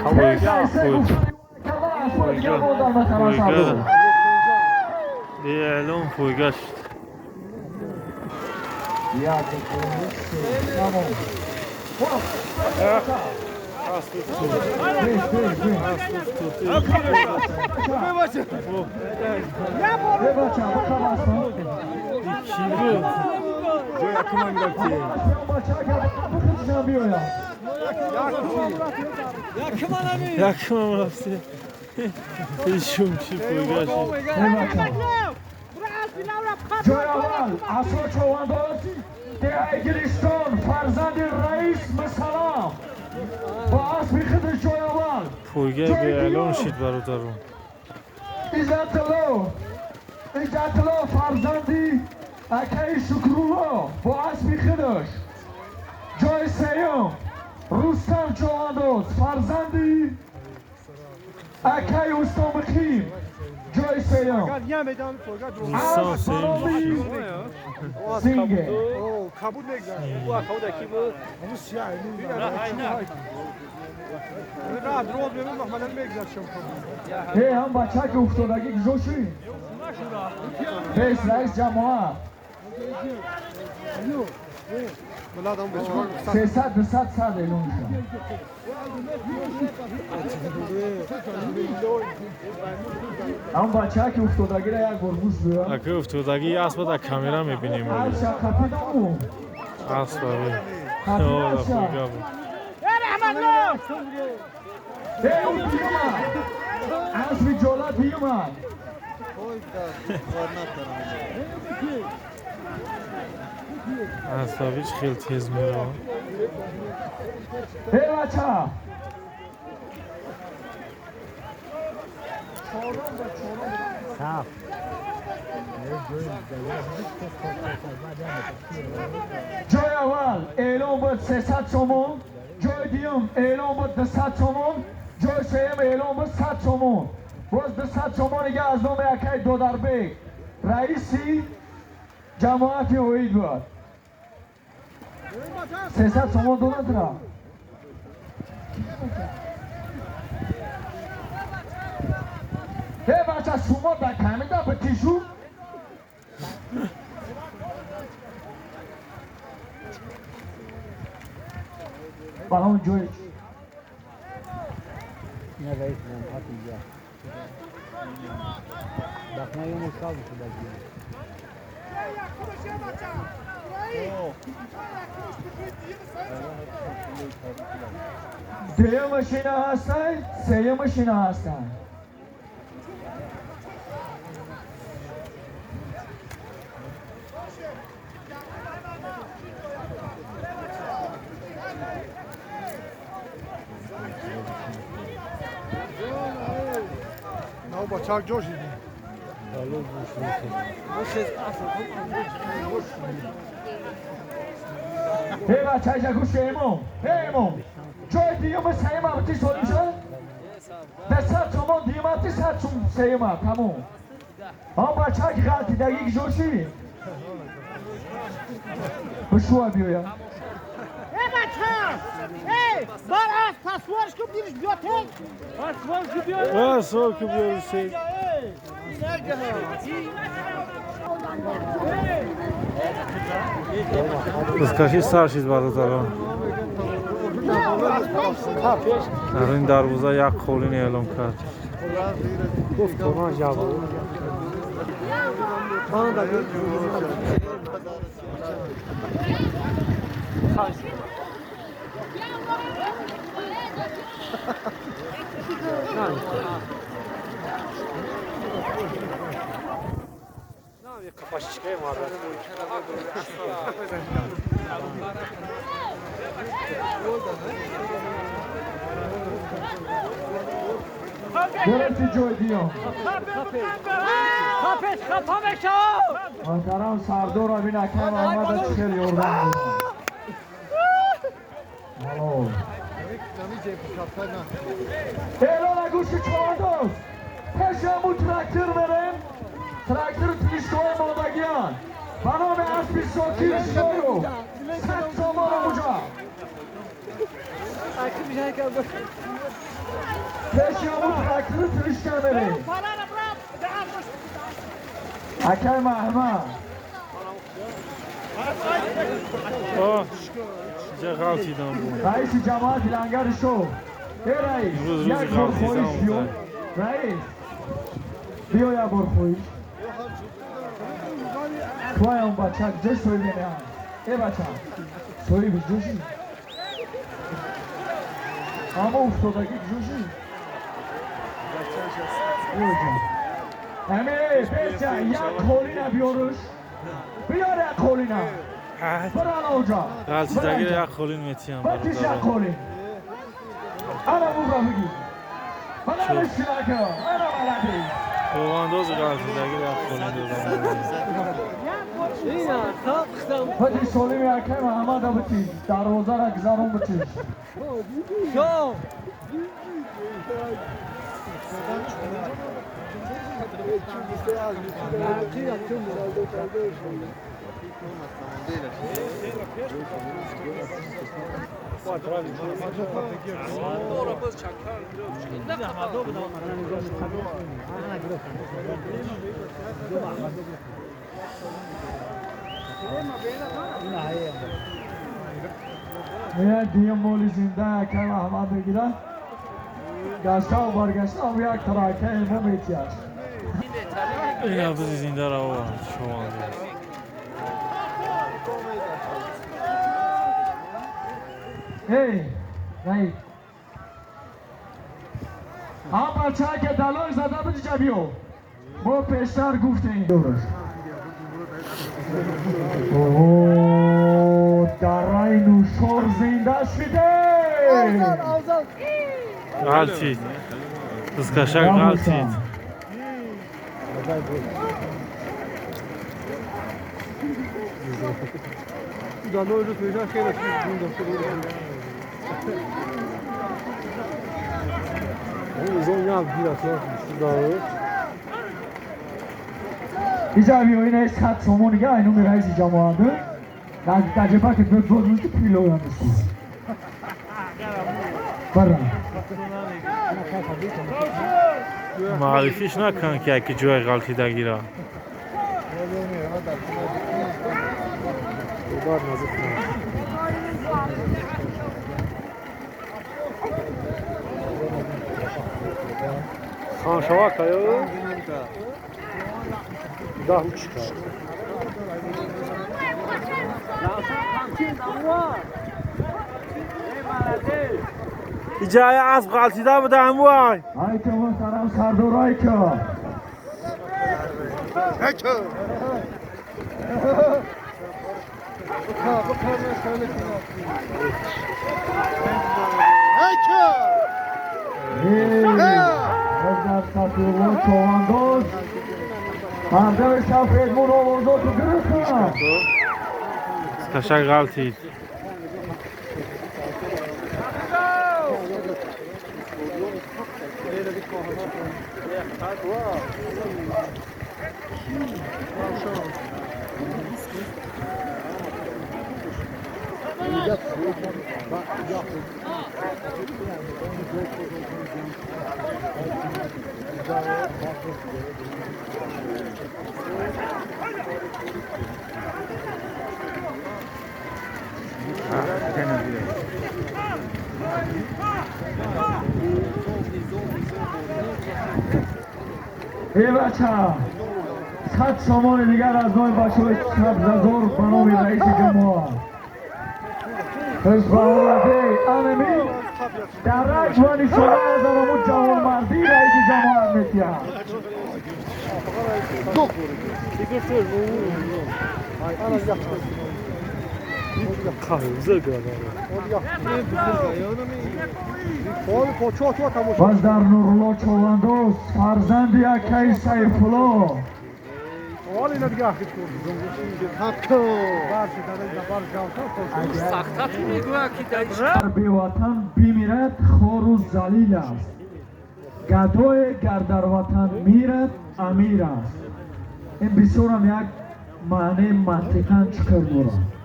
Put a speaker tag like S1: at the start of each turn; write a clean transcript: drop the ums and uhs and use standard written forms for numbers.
S1: Пойга беэълон пойга шуд.
S2: Як, ду, се, тамом. Беш, беш, беш. Э, бача, бақабастон.
S1: Чӣ буд?
S2: Бача, биёяд.
S1: Якумам рафте. Ишум чӣ пойга шуд.
S2: Э, бача. Ҷои аввал Асо Човандоз, деҳаи Гилистон, фарзанди раис Мисалам, бо аспи худаш ҷои аввал.
S1: Пойгаи беэълон шид, бародарон.
S2: Иззатулло, Иззатулло, фарзанди акаи Шукрулло, бо аспи худаш ҷои сеюм. Рустам Човандоз, фарзанди акаи Устомиқим, ҷои сеюм.
S1: Рустам сеюм шид.
S2: Синге.
S3: Кабуд мегзарад. Ҳамун сияҳ. Роз мехмадани мегзарад шом.
S2: Э, ҳам бача ки уфтодагӣ куҷо шуд? Бес, раис ҷамоат. 300, 200, 100 эълон шуд. Ҳам бача ки уфтодагиро як бор гӯш биёр.
S1: Ака, уфтодагии аспа дар камера мебинем.
S2: Аша қапидаму.
S1: Аспа пойга буд.
S2: Э, ӯ биёмад. Аспи ҷола биёмад.
S1: Аспавич хел тез меравад.
S2: Э, бача.
S4: Саф.
S2: Ҷои аввал эълон буд 300 сомон, ҷои дуюм эълон буд 200 сомон, ҷои сеюм эълон буд 100 сомон. Боз 200 сомон дига аз номи акаи Додарбек, раиси ҷамоати Оид буд. 300 сомон додадра. Э, бача, шумо дар камида битишу. Ба ҳамон ҷои
S4: Не, раис ҷамоат инҷа. Бахна ёмо шав шуда.
S2: Дуюмаш ина ҳастанд, сеюмаш ина ҳастанд.
S3: На бачак ҷо шидем.
S1: Ало, гӯш мекунад.
S2: Э, бача, иҷа гӯш, эмом, эмом. Ҷои дуюми сеюм абти солим шуд? 200 сомон дуюм абти, 100 сум сеюма, тамом. Он бача ки ғалтидагӣ киҷо шид? Бишува биёя.
S5: Э, бача! Эй, бар аз пасворш ку бириш биё тез.
S1: Асо ки биёрусед. Рӯзкашӣ сар шид, бародарон. Дар ин дарвоза як қолин эълон кард.
S4: Гуфт Туран ҷавоб.
S2: Гирифти ҷои дуюм.
S5: Хапеш, хапа мешав.
S2: Муҳтарам сардор абин акай Муҳаммада хеле ёрдам доданд. Ҳалол. Эълон гӯши чордоз. Пешаму трактор мерем. Трактор тишкои мондагиан. Ба номи аспи Сокир Шоев. 100 сомон муҷа. Пеши ҳамун трактори тришка мере. Акай Маҳмад.
S1: О, ҷа ғалтидам бу.
S2: Раиси ҷамоати Лангари Шоҳ. Э раис,
S1: Имрӯз рӯзи
S2: як бор
S1: ғалтидан
S2: хоҳиш биё.
S1: буда.
S2: Раис, биё як бор хоҳиш. Туай он бача куҷо соҳиб менеҳад? Э бача, соҳиби ҷошӣ? Аммо уфтодагӣ куҷошӣ? Биёҷа. Ами, беча, як қолина биёрш. Биёр як қолина. Бирана оҷа.
S1: Ғалтидагиро як қолин метиҳам
S2: Бакиш як
S1: бародаро.
S2: қолин. Ана бура бигир. Бана шилака. Ана малади.
S1: Чӯбандози ғалтидагиро як қолин додам.
S2: Бати солими акай Маҳамада бити. Дарвозара гузарон бити. Меяд дигар моли зинда акай Маҳамад мегирад. Гаштаву баргаштаву як тара акай мо метиҳад.
S1: Ина бизи зиндаро овард чӯбандоз.
S2: Эй, раис. Ҳам бачае ки далой зада бидиҷа биё. Мо пештар гуфтем. О, дараи Нушор зинда шиде!
S1: Ғалтид. Бизкашак ғалтид.
S2: Иҷа биё, ина 100 сомон дига айнуми раиси ҷамоат. Таҷриба ки боз ки пилоям исти. Бара.
S1: Маърифиш накан ки яки ҷои ғалтидагиро. Иҷая асб ғалтида буда ҳамвай.
S2: Айка муҳтарам сардор айка. Дар Сафиулло Човандоз мардами сафедмун овозоту гирифтанд.
S1: Бизкашак ғалтид.
S2: Эй бача, 100 сомони дигар аз номи бачаҳои Сабзазор ба номи раиси ҷамоат. Хушбаовардӣ анами дарак ва нишона аз анаму ҷавонмардии раиси ҷамоат метиҳад. Боз дар Нурулло Човандоз фарзанди акаи Сайфулло. Агар беватан бимирад, хору залил аст. Гадое гар дар ватан мирад, амир аст. Ин бисёрам як маънеи мантиқан чиқар дорад.